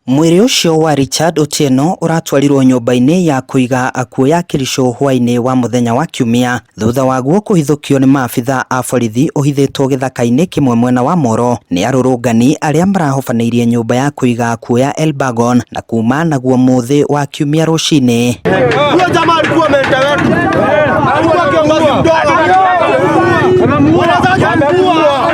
Mwĩrĩ ũcio wa Richard Otieno ũratwarirwo nyũmba-inĩ ya kũiga akuũ ya Kericho hwaĩ-inĩ wa mũthenya wa Kiumia thutha waguo kũhithũkio nĩ maabitha a borithi ũhithĩtwo gĩthaka-inĩ kĩmwe mwena wa Moro nĩ arũrũngani arĩa marahobanĩirie nyũmba ya kũiga akuũ ya Elburgon na kuma naguo mũthĩ wa Kiumia rũcinĩ. Huyo jamaa alikuwa mentor wetu, alikuwa kiongozi mdogo, wanataka kumuua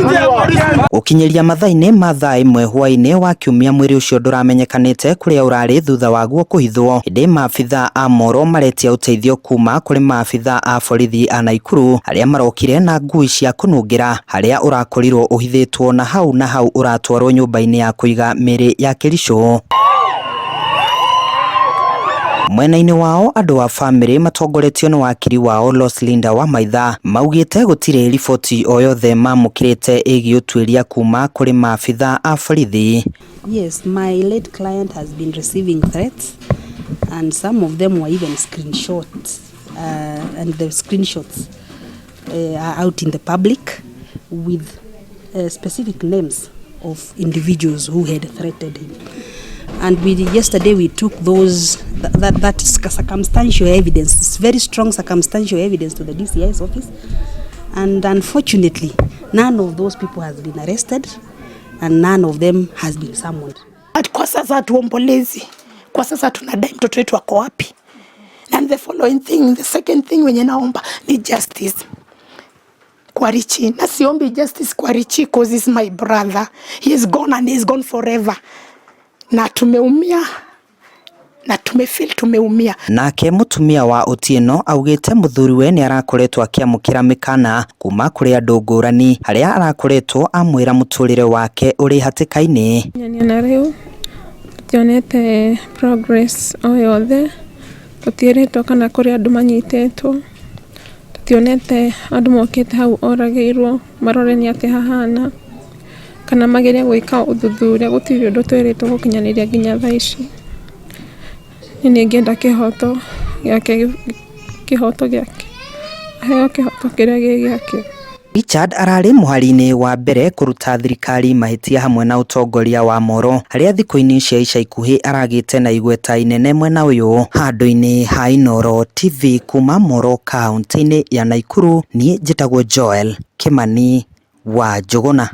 nje ya polisi. Gũkinyĩria mathaa-inĩ ma thaa 1 hwaĩ-inĩ wa Kiumia, mwĩrĩ ũcio ndũramenyekanĩte kũrĩa ũrarĩ thutha waguo kũhithwo, ĩndĩ maabitha a Moro maretia ũteithio kuma kũrĩ maabitha a borithi a Naikuru arĩa marokire na ngui cia kũnungĩra harĩa ũrakorirwo ũhithĩtwo na hau na hau ũratwarwo nyũmba-inĩ ya kũiga mĩĩrĩ ya Kericho. Mwena-inĩ wao, andũ a bamĩrĩ matongoretio nĩ wakiri wao Roslinda Wamaitha maugĩte gũtirĩ riboti o yothe mamũkĩrĩte ĩgiĩ ũtuĩria kuma kũrĩ maabitha a borithi. Yes, my late client has been receiving threats, and some of them were even screenshots, and the screenshots are out in the public with specific names of individuals who had threatened him. And yesterday we took those th- that that circumstantial evidence, it's very strong circumstantial evidence, to the DCI's office, and unfortunately, none of those people has been arrested, and none of them has been summoned. Kwa sasa hatuombolezi, kwa sasa tunadai mtoto wetu ako wapi. And the following thing, the second thing wenye naomba ni justice kwa Richi, na siombi justice kwa Richi 'cause he's my brother. He is gone and he is gone forever. Na tumeumia na tumefeel tumeumia. Nake mũtumia wa Otieno augĩte mũthuriwe nĩ arakoretwo akĩamũkĩra mĩkana kuma kũrĩ andũ ngũrani harĩa arakoretwo amwĩra mũtũrĩre wake ũrĩ hatĩka-inĩ. Nginya na rĩu tũtionete progress o yothe, tũtiĩrĩtwo kana kũrĩ andũ manyitĩtwo, tũtionete andũ mokĩte hau oragĩirwo marore nĩ atĩa hahana, kana magerie gwĩka ũthuthuria, gũtirĩ ũndũ twĩrĩtwo gũkinyanĩria nginya thaa ici. Niĩ nĩ ingĩenda kĩhoto gĩake, kĩhoto gĩake, aheo kĩhoto kĩrĩa gĩ gĩake. Richard ararĩ mũhari-inĩ wa mbere kũruta thirikari mahĩtia hamwe na ũtongoria wa Moro harĩa thikũ-inĩ cia ica ikuhĩ aragĩte na igweta inene mwena ũyũ. Handũ-inĩ ha Inooro TV kuma Moro kaunti-inĩ ya Naikuru, niĩ njĩtagwo Joel Kimani wa Njũgũna.